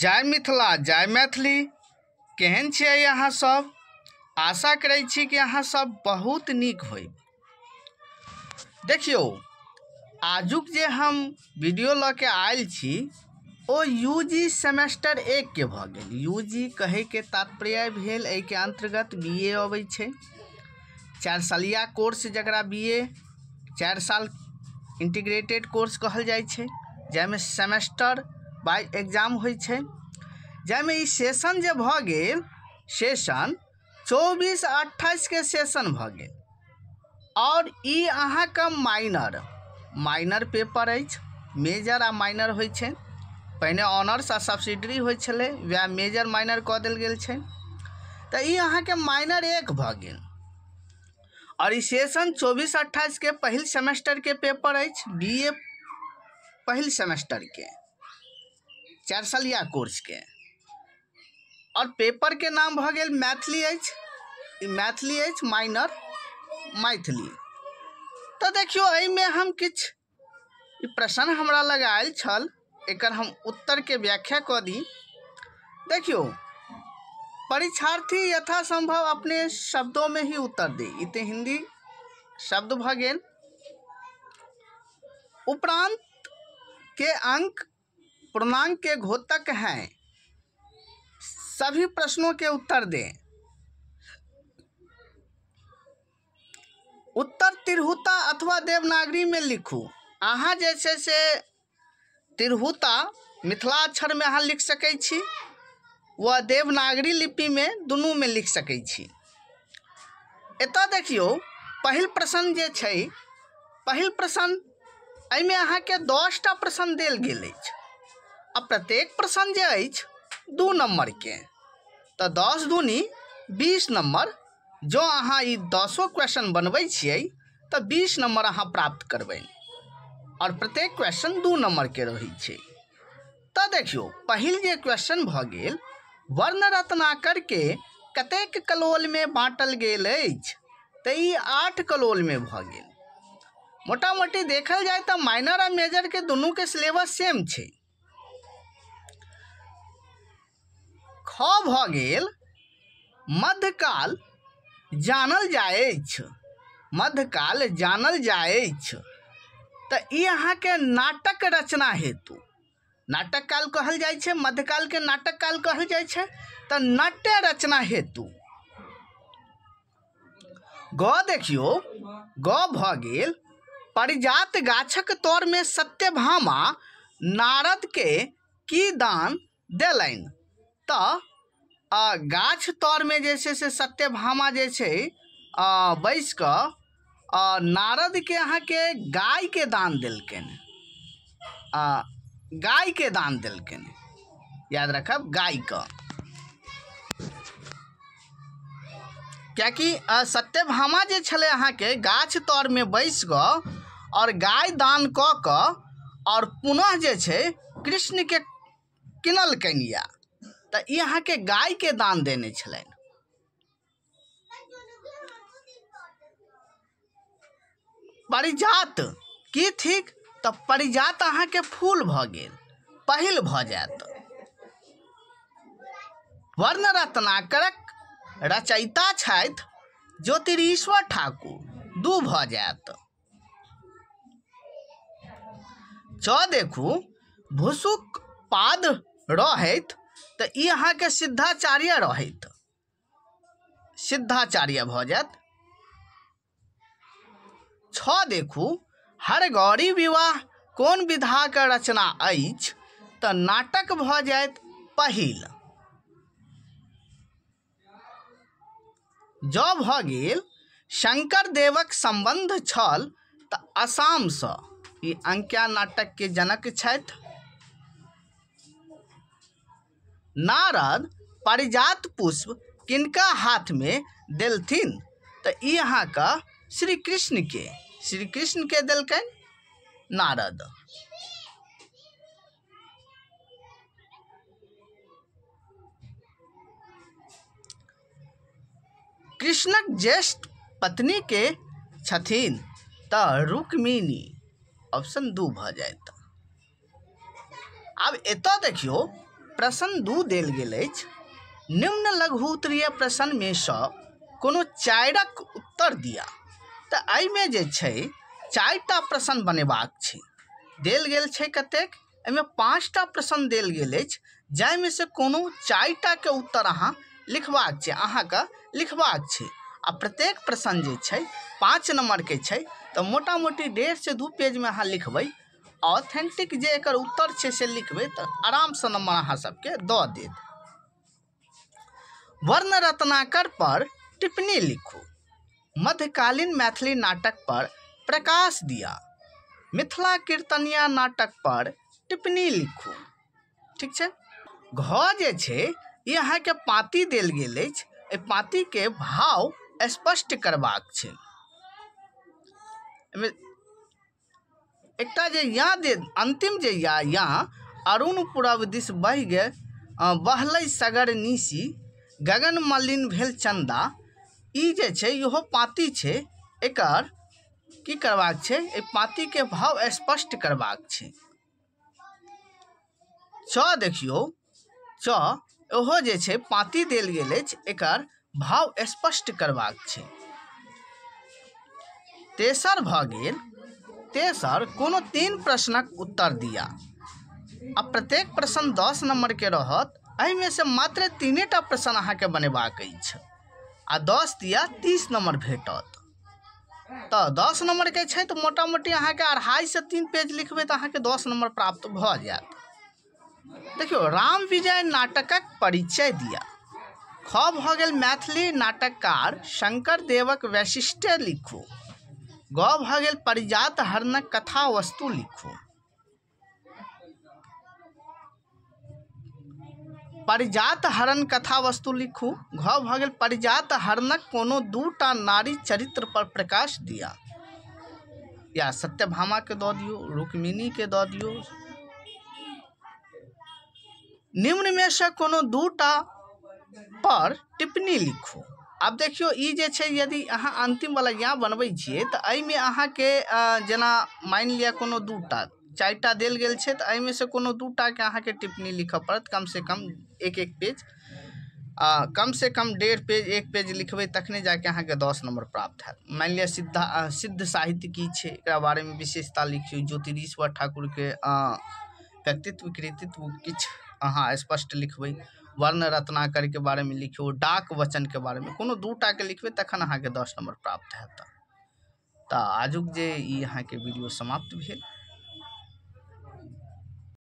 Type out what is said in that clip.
जय मिथिला जय मैथिली। केहन छियै अहाँ सब? आशा करै छी कि अहाँ सब बहुत नीक होइब। देखियौ, आजुक जे हम वीडियो लऽ के आयल छी ओ यूजी सेमेस्टर 1 के भऽ गेल। यूजी कहैके तात्पर्य भेल एहिके अंतर्गत बीए अबै छै, 4 सालिया कोर्स, जकरा बीए 4 साल इंटीग्रेटेड कोर्स कहल जाइ छै, जाहिमे सेमेस्टर बाय एग्जाम होइ छै। जाहिमे ई सेशन जे भऽ गेल, सेशन 24-28 के सेशन भऽ गेल। और ई अहाँके माइनर पेपर अछि। मेजर आ माइनर होइ छै। पहिने ऑनर्स आ सब्सिडरी होइ छलै, वएह मेजर माइनर कऽ देल गेल छै। तऽ ई अहाँके माइनर 1 भऽ गेल। और ई सेशन 24-28 के पहिल सेमेस्टर के पेपर अछि, बीए पहिल सेमेस्टर के 4 सालिया कोर्स के। और पेपर के नाम भऽ गेल मैथिली अछि। ई मैथिली अछि, माइनर मैथिली। तऽ देखियौ, एहिमे हम किछु ई प्रश्न हमरा लग आयल छल, एकर हम उत्तर के व्याख्या कऽ दी। देखियौ, परीक्षार्थी यथासंभव अपने शब्दों में ही उत्तर दे। ई तऽ हिंदी शब्द भऽ गेल। उपरांत के अंक पूर्णांक के घोतक हैं, सभी प्रश्नों के उत्तर दें। उत्तर तिरहुता अथवा देवनागरी में लिखू। अहाँ जे छै से तिरहुता मिथिलाक्षर में अहाँ लिख सकै छी वा देवनागरी लिपि में, दुनू में लिख सकै छी। एतऽ देखियौ, पहिल प्रश्न जे छै, पहिल प्रश्न एहिमे अहाँके 10टा प्रश्न देल गेल अछि आ प्रत्येक प्रश्न जे अछि 2 नम्बर के, तऽ 10 दूनी 20 नम्बर। जँ अहाँ ई 10 क्वेश्चन बनबै छियै तऽ 20 नम्बर अहाँ प्राप्त करबै। और प्रत्येक क्वेश्चन 2 नम्बर के रहै छै। तऽ देखियौ, पहिल जे क्वेश्चन भऽ गेल, वर्ण रत्नाकर के कतेक कलोल में बाँटल गेल अछि? तऽ ई 8 कलोल में भऽ गेल। मोटा मोटी देखल जाय तऽ माइनर आ मेजर के दुनू के सिलेबस सेम छै। ख भऽ गेल, मध्यकाल जानल जाइछ। मध्यकाल जानल जाइछ तऽ ई अहाँके नाटक रचना हेतु नाटक काल कहल जाइ छै। मध्यकाल के नाटक काल कहल जाइ छै, तऽ नाट्य रचना हेतु। ग देखियौ, ग भऽ गेल, पारिजात गाछक तर में सत्यभामा नारद के की दान देलनि? तऽ गाछ तर में जे छै से सत्यभामा जे छै बैस कऽ नारद के अहाँके गाय के दान देलकनि। गाय के दान देलकनि, याद रखब गाय के। कियाकि सत्यभामा जे छलै अहाँके गाछ तर में बैस कऽ और गाय दान कऽ कऽ और पुनः जे छै कृष्ण के किनलकनि या, तऽ ई अहाँके गाय के दान देने छलनि। पारिजात की थिक? तऽ पारिजात अहाँके फूल भऽ गेल, पहिल भऽ जायत। वर्ण रत्नाकरक रचयिता छथि ज्योतिरीश्वर ठाकुर, 2 भऽ जायत। च देखू, भुसुक पाद रहैत, तऽ ई अहाँके सिद्धाचार्य रहैत, सिद्धाचार्य भऽ जायत। 6 देखू, हरगौरी विवाह कोन विधाक रचना अछि? तऽ नाटक भऽ जायत पहिल। ज भऽ गेल, शंकर देवक संबंध छल तऽ आसामसँ, ई अंकिया नाटक के जनक छथि। नारद पारिजात पुष्प किनका हाथ में देलथिन? तऽ ई अहाँके श्री कृष्ण के, श्री कृष्ण के देलकनि नारद। कृष्णक ज्येष्ठ पत्नी के छथिन? तऽ रुक्मिणी, ऑप्शन 2 भऽ जायत। आब एतऽ देखियौ, प्रश्न 2 देल गेल अछि, निम्न लघु उत्तरीय प्रश्नमे सँ कोनो 4 उत्तर दिया। तऽ एहिमे जे छै 4टा प्रश्न बनेबाक छै। देल गेल छै कतेक, एहिमे 5टा प्रश्न देल गेल अछि, जाहिमे से कोनो 4टाके उत्तर अहाँ लिखबाक छै, अहाँके लिखबाक छै। आ प्रत्येक प्रश्न जे छै 5 नम्बरके छै, तऽ मोटा मोटी 1.5 से 2 पेजमे अहाँ लिखबै, ऑथेंटिक जे एकर उत्तर छै से लिखबै तऽ आरामसँ नम्बर अहाँ सबके दऽ देत। वर्ण रत्नाकर पर टिप्पणी लिखू। मध्यकालीन मैथिली नाटक पर प्रकाश दिया। मिथिला कीर्तनिया नाटक पर टिप्पणी लिखू। ठीक छै। घ जे छै ई अहाँके पाँति देल गेल अछि, एहि पाँतिके भाव स्पष्ट करबाक छै। एहिमे एकटा जे या दे अंतिम जे या या अरुण पुरब दिस बहि गेल बहलै सगर निशी गगन मलिन भेल चंदा, ई जे छै इहो पाँति छै, एकर की करबाक छै, एहि पाँतिके भाव स्पष्ट करबाक छै। च देखियौ, च ओहो जे छै पाँति देल गेल अछि, एकर भाव स्पष्ट करबाक छै। तेसर भऽ गेल, तेसर कोनो 3 प्रश्नक उत्तर दिया। आ प्रत्येक प्रश्न 10 नम्बरके रहत, एहिमे से मात्र 3टा प्रश्न अहाँके बनेबाक अछि आ 10 दिया 30 नम्बर भेटत। तऽ 10 नम्बरके छै तऽ मोटा मोटी अहाँके 2.5 से 3 पेज लिखबै तऽ अहाँके 10 नम्बर प्राप्त भऽ जायत। देखियौ, राम विजय नाटकक परिचय दिया। ख भऽ गेल मैथिली नाटककार शंकर देवक वैशिष्ट्य लिखू। ग भऽ गेल परिजात हरणक कथा वस्तु लिखू। परिजात हरण कथा वस्तु लिखू। घ भऽ गेल परिजात हरणक कोनो 2टा नारी चरित्र पर प्रकाश दिया। या सत्यभामा के दऽ दियौ, रुक्मिणी के दऽ दियौ। निम्नमे से कोनो 2टा पर टिप्पणी लिखू। आब देखियौ, ई जे छै यदि अहाँ अंतिम वाला या बनबै छियै तऽ एहिमे अहाँके जेना मानि लिअ कोनो 2टा 4टा देल गेल छै तऽ एहिमे से कोनो 2टाके अहाँके टिप्पणी लिखऽ पड़त, कम से कम 1-1 पेज, कम से कम 1.5 पेज 1 पेज लिखबै तखने जाके अहाँके 10 नम्बर प्राप्त हैत। मानि लिअ सिद्ध साहित्य की छै, एकरा बारेमे विशेषता लिखियौ। ज्योतिरीश्वर ठाकुरके व्यक्तित्व कृतित्व किछु अहाँ स्पष्ट लिखबै। वर्ण रत्नाकर के बारेमे लिखियौ, डाक वचनके बारेमे, कोनो 2टाके लिखबै तखन अहाँके 10 नम्बर प्राप्त हैत। तऽ आजुक जे ई अहाँके वीडियो समाप्त भेल।